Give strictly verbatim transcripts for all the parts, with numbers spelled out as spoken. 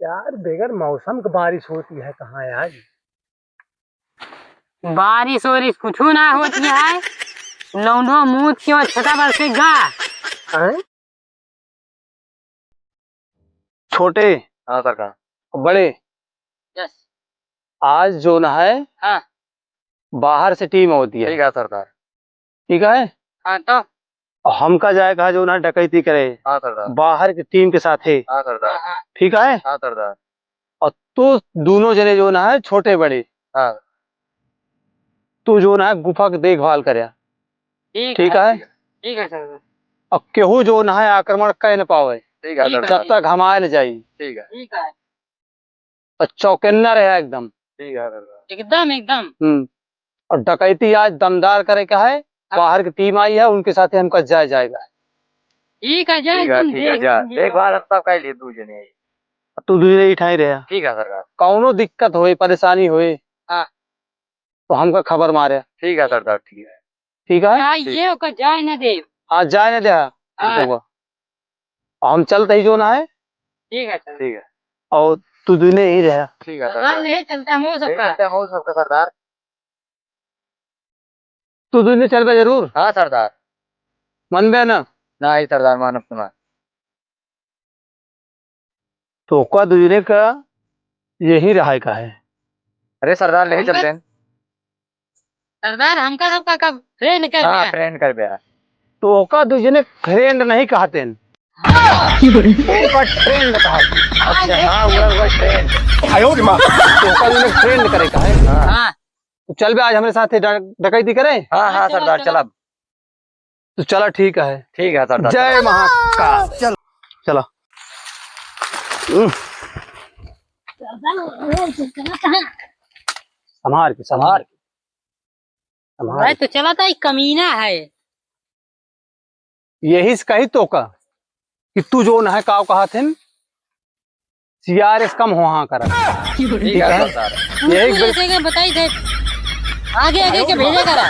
यार, बगैर मौसम के बारिश होती है कहाँ यार? बारिश ओरिश कुछ ना होती है। लौंडो मूत क्यों छटा बरसे गा। हैं? छोटे। हाँ सरकार। बड़े। यस। आज जौन है, हाँ। बाहर से टीम होती है। ठीक है सरकार। ठीक है? हाँ तो? और हमका जाए कहा जौन है डकैती करे। हाँ सरकार। बाहर की टीम के साथ है। हाँ सरकार। हाँ, हाँ। ठीक है? हाँ सरकार। और तू दोनों जने जौन है छोटे बड़े। हाँ। तू जौन है गुफा के देखभाल करे। ठीक ठीक है। है? ठीक है सर। अब केहू जौन है आक्रमण कर न पावे। ठीक है सर। जब तक हम आए न जाई। ठीक है। ठीक है। और चौकन्ना रहे एकदम। ठीक है सर। एकदम, एकदम। हम्म। और डकैती आज दमदार करे का है। हाँ। बाहर की टीम आई है, उनके साथ हमका जाए जाएगा। ठीक है, जाए ठीक है, तुम ठीक है, देख, जा। तुम देख। देखभाल हम सब कर लिए, दू जने। तू दू जने ही ठाई रहे। ठीक है सरकार। कौनो दिक्कत होए, परेशानी होए, हाँ। तो हमका खबर मारे। ठीक है सरदार, ठीक है। ठीक है? हाँ, ठीक। ये ओकर जाए न दे। हाँ, जाए न दे। हाँ। ठीक होगा। हम चलते ही जौन है। ठीक है सर। ठीक है। और तू दुने ही रहे। ठीक है हाँ, सरदार। ले चलते हम हो सबका। ले चलते हम हो सबका सरदार। तू दुने चलबे जरूर? हाँ सरदार। मनबे ना? नहीं सरदार, मानब तुम्हार। तो ओका दुजने का यही रहाय का है। अरे सरदार, ले हमका चलते हैं। सरदार, हमका सबका कब फ्रेंड कर हाँ, दिया? फ्रेंड कर दिया। तो ओका दुजने फ्रेंड नहीं कहते हैं। ओका फ्रेंड कहा। अच्छा, हाँ, ओका फ्रेंड। आयो रे माँ। तो ओका दुजने फ्रेंड करे का है। हाँ। हाँ। तो चल बे आज हमरे साथ डकैती करे। हाँ, हाँ, हाँ, चलो, सरदार, चलो। चलब। तो चला, ठीक है। ठीक है सरदार, जय चला। महाकाल। चल, चला। हम्म। संभार के, संभार के। संभार भाई, के। तो चला था, एक कमीना है। यही से कही तो का कि तू जौन है काव कहा थे, सीआरएस कम हो हाँ करा। ठीक है, ठीक है? सरदार। यही तू एक बेर जगह बताई दे, आगे आगे के भेजे करा।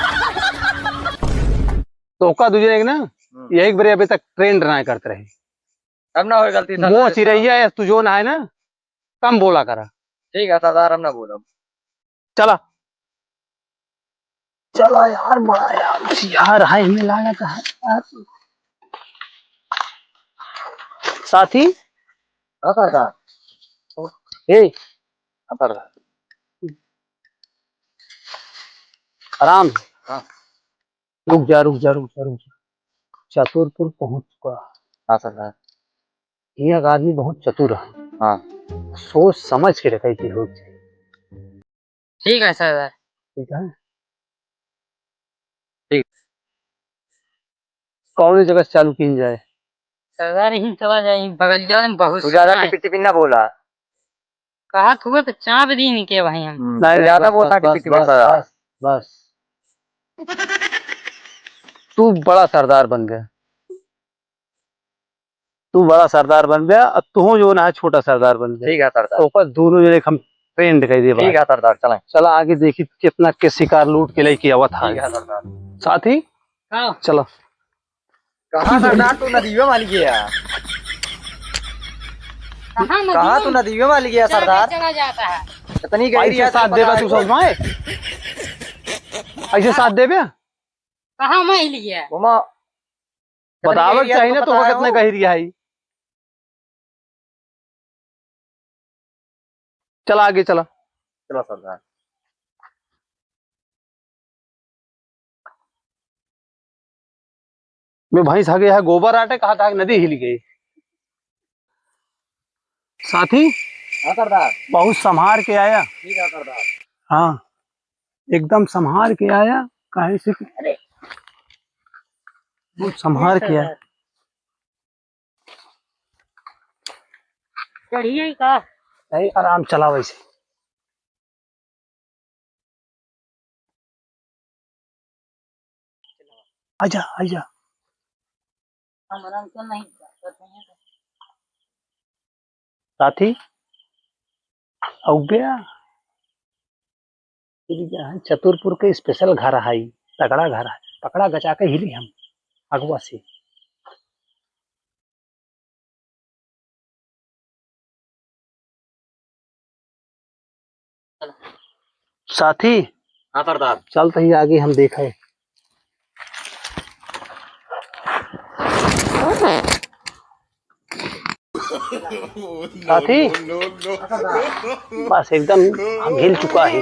तो ओका दूजे एक ना, हम्म। यही एक बेर अभी तक ट्रेंड ना करते रहे। अब ना होए गलती, सरदार। वो चिरैया है, तू जौन है ना, कम बोला करा। ठीक है, सरदार, हम ना बोलब। चला। चला यार, बड़ा यार, यार, हाय, हमें लागत है यार। साथी? हाँ, सरदार। ए। हाँ, सरदार। आराम। हाँ। रुक जा, रुक जा, रुक जा, रुक जा। चतुरपुर पहुँच चुका। हाँ, सरदार। ये एक आदमी बहुत चतुर है। हाँ। सोच समझ के डकैती होती है। ठीक है सरदार। ठीक है। ठीक। कौन जगह से चालू कीन जाए? सरदार, यहीं चला जाए, यहीं बगलिया में बहुत तू ज्यादा सुना है। टिपी टिपी ना बोला। कहा तू तो चाप दी इनके भाई हम। हम्म, नहीं, तू ज्यादा बस, बोला बस, टिपी बस, टिपी बस, सरदार। बस, बस। तू बड़ा सरदार बन गया। तू बड़ा सरदार बन गया, और तू जौन है छोटा सरदार बन गया। ठीक है सरदार। तो ओकर दोनों जने हम ट्रेंड कर दे ठीक भाई। है सरदार, चलें। चला आगे देखी कितना के शिकार लूट के लेके आवत है। ठीक है सरदार। साथी, हाँ। चलो। कहाँ सरदार तू नदियों वाली गया? कहाँ नदियों? कहाँ तू नदियों वाली गया चला सरदार? चला जाता है। इतनी गहरी ऐसे है, साथ तुम देबे बता तू दो। सब भाई? ऐसे साथ देबे? कहाँ मैं लिया? घुमा। बतावे के चाहिए ना, तो कितना गहिरी है। चला आगे चला। चला सरदार। मैं भैंस आगे है, गोबर आटे कहा था, नदी हिल गई। साथी, हाँ सरदार। बहुत संभार के आया। ठीक है सरदार। हाँ, एकदम संभार के आया, काहे से कि अरे। बहुत संभार के आया। चढ़िए का? नहीं, आराम चला वैसे। आजा, आजा। साथी, अउबे आ। चतुरपुर के स्पेशल घर है, तगड़ा घर है, पकड़ा गचा के हिली हम अगवा से। साथी, हाँ सरदार। चल तही आगे हम देखे। साथी, बस एकदम हम हिल चुका है।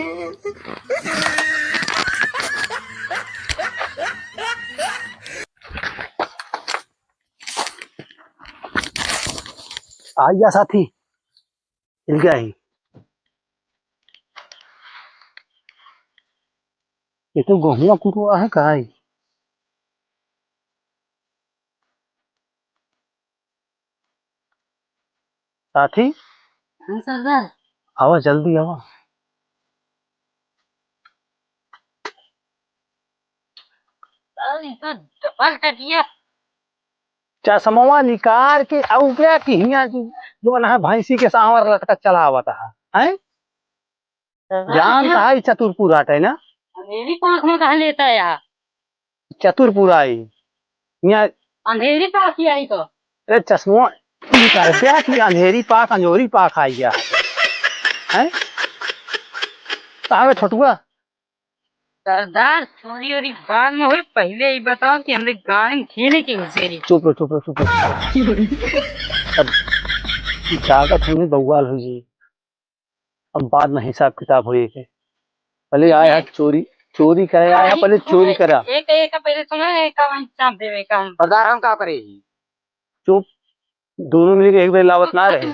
आ गया साथी, हिल गया ही। ये तो गहुआ कुटुआ है का है? साथी, हाँ सरदार। आवा, जल्दी आवा। अरे, ई तो डबल टटिया। चश्मवा निकाल के आउ गया कि हियाँ की जो ना भैंसी के सांवर लटका चलावत है, हैं? सरदार, जानता है चतुरपुर आटे ना? अंधेरी पाँख में कहाँ लेता है यहाँ? चतुरपुर आई। यहाँ अंधेरी पाँख ही आई तो। अरे चश्मवा निकाल गया कि अंधेरी पाँख, अंजोरी पाँख आई गया। हैं? कहाँ है छोटुआ? सरदार, चोरी ओरी बाद में होई, पहिले ई बताओ कि हमरे गाँव में खेले के घुसेरी। चुप रहो, चुप रहो, चुप रहो। अब जागत हमें बउआल हो जी, अब बाद में हिसाब किताब होई के। पहले आया है चोरी, चोरी करे आया, पहले चोरी करा। एक, एक पहले सुना, एक का वहीं चाप देवे का हम। सरदार, हम का करे ही? चुप, दोनों मिलके एक बेर लावत ना रहे।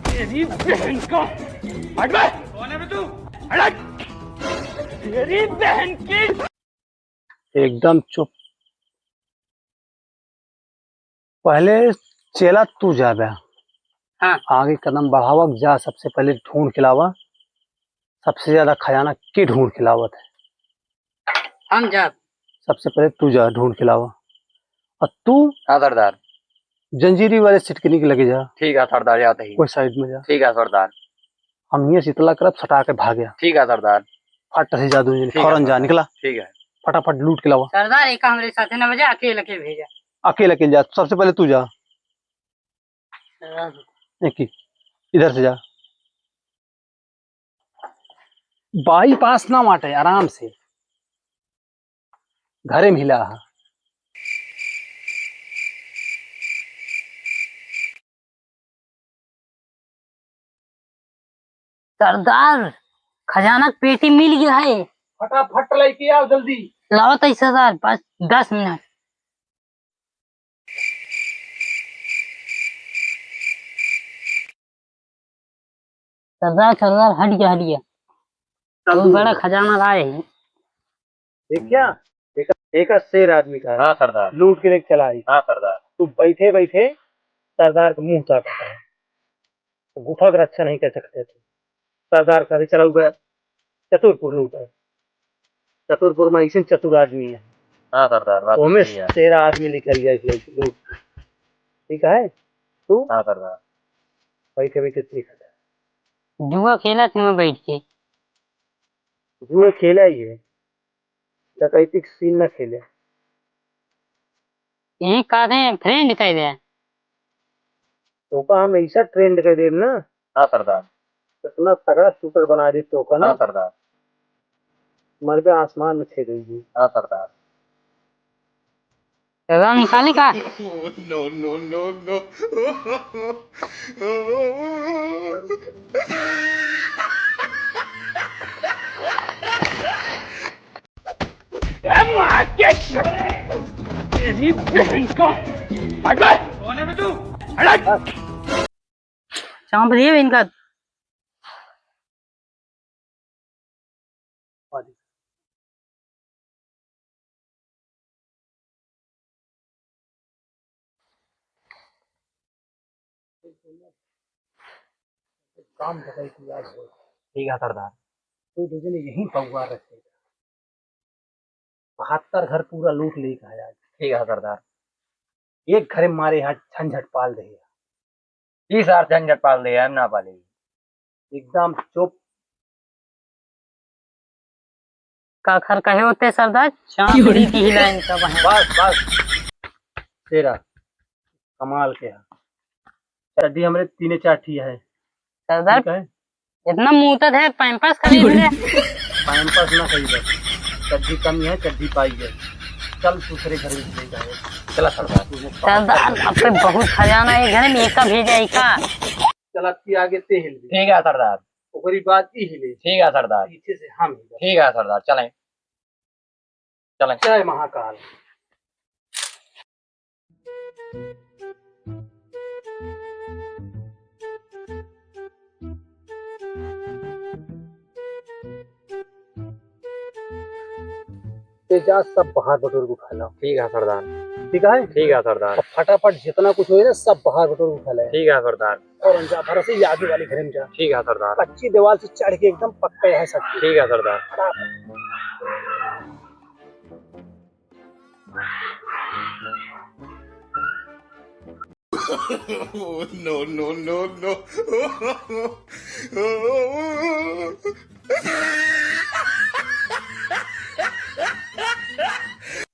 तेरी बहन का। हट बे। कौन है बे तू? हट। तेरी बहन की। एकदम चुप। पहले चेला तू जा बे। हाँ। आगे कदम बढ़ावा, जा सबसे पहले ढूंढ के लावा। सबसे ज्यादा खजाना के ढूंढ के लावत है? हम जाब। सबसे पहले तू जा, ढूंढ के लावा। और तू हाँ सरदार। जंजीरी वाले सिटकनी के लगे जा। ठीक है सरदार, जाते ही। कोई साइड में जा। ठीक है सरदार। हम हियाँ से इतला करब, सटा के भाग जा। ठीक है सरदार। फट से जा, दो जने ठीक है फौरन जा, सरदार। निकला। ठीक है। फटाफट लूट के लावा। सरदार, एक हमरे साथे न बजा, अकेले के भेजा। अकेले, अकेले जा, सबसे पहले तू जा। सरदार। एक ही, इधर से जा। बाईपास ना बाटे, आराम से घरे में हिला हा। सरदार, खजाना के पेटी मिल गया है। फटाफट लेके आओ जल्दी। लाओ तो सरदार, बस दस मिनट। सरदार, सरदार, हट गया, हट गया। चल बहुत तू। बड़ा खजाना लाए हैं। देखिया, एक, एक शेर आदमी का है। हाँ सरदार। लूट के लेके चला आई। हाँ सरदार। तू बैठे बैठे सरदार के मुंह ताकत है। गुफा के रक्षा नहीं कर सकते थे। सरदार का भी चला गया चतुरपुर लूट है। चतुरपुर में ऐसे चतुर आदमी है। हाँ सरदार, बात ओमे सही है। तेरह आदमी निकल गया इस लोग, लोग। ठीक है, तू हाँ सरदार। बैठे बैठे ठीक है। जुआ खेला थी मैं बैठ के। जुआ खेला ही है, डकैती के सीन ना खेले। यही कहते हैं, फ्रेंड कह दे। तो का हम ऐसा ट्रेंड कर देब ना। हाँ सरदार। इतना तगड़ा शूटर बना दे तो का ना। हाँ सरदार। मर गया आसमान में छेद हुई। हाँ सरदार। रंग निकाली का? No, no, no, no। ए माँ के, तेरी बहन का। हट बे। कौन है बे तू? हट। चांप दिए इनका। काम बताई तू आज हो। ठीक है सरदार। तू दो जने यहीं पौवा रखे। बहत्तर घर पूरा लूट लेके आया आज। ठीक है सरदार। एक घरे मारे यहाँ झंझट पाल दे। ई सार झंझट पाल दे, हम ना पाले। एकदम चुप। काखर कहे होते सरदार, चांद क्यों रे? रीति हिलाइन सब है। बस, बस। तेरा कमाल के है। चड्ढी हमरे तीने चार ठी है। सरदार, ठीक है? इतना मूतत है, पैम्पर्स खरीद ले। पैम्पर्स ना खरीदे, चड्ढी कमी है, चड्ढी पाई है। चल दूसरे घर में ले जाए। चला सरदार। सरदार, अब तो बहुत खजाना है घर में, एका भेजा, एका। चल, अब की आगे ते हिल। ठीक है सरदार। ओकरी बाद ई हिले। ठीक है सरदार। पीछे से हम हिले। ठीक है सरदार, चलें। चलें। जय महाकाल। ते जा, सब बहार बटोर के उठा लाओ। ठीक है सरदार। ठीक है? ठीक है सरदार। अब फटाफट जितना कुछ होई ना, सब बहार बटोर के उठा ले। ठीक है सरदार। और जा, भर से ये आगे वाली घर में जा। ठीक है सरदार। कच्ची दीवार से चढ़ के एकदम पक्का है सब। ठीक है सरदार। No, no, no, no।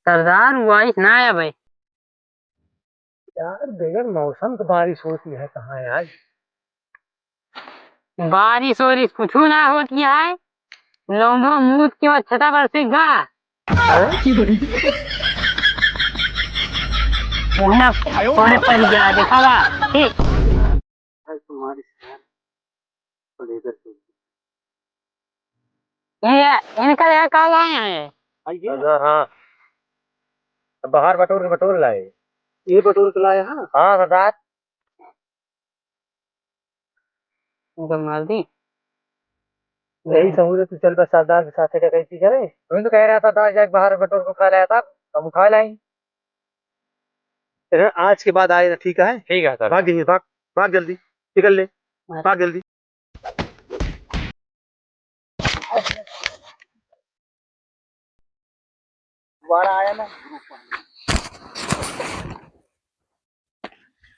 सरदार, वो आइस ना आया भाई। यार, बगैर मौसम के बारिश होती है कहाँ यार? बारिश ओरिश कुछ ना होती है, लौंडो मूत के बाद छता पर से गा। हाँ? मुन्ना कोने पर गया, देखा बा? ठीक। भाई, तुम्हारी शहर को लेकर के। ये, इनका यहाँ कहाँ लाए हैं? आइए। अच्छा, हाँ। बहार बटोर के बटोर लाए। ये बटोर के लाए, हाँ? हाँ, सरदार। इनका मार दी। यही समझ तू चल बस सरदार के साथ डकैती करे। तुम तो कह रहा था, सरदार जाके बहार बटोर के उठा लाया था, हम उठा लाई। अरे, आज के बाद आए ना, ठीक है? ठीक है, सर। भाग जल्दी, भाग, भाग जल्दी, निकल ले, भाग जल्दी। दोबारा आया ना।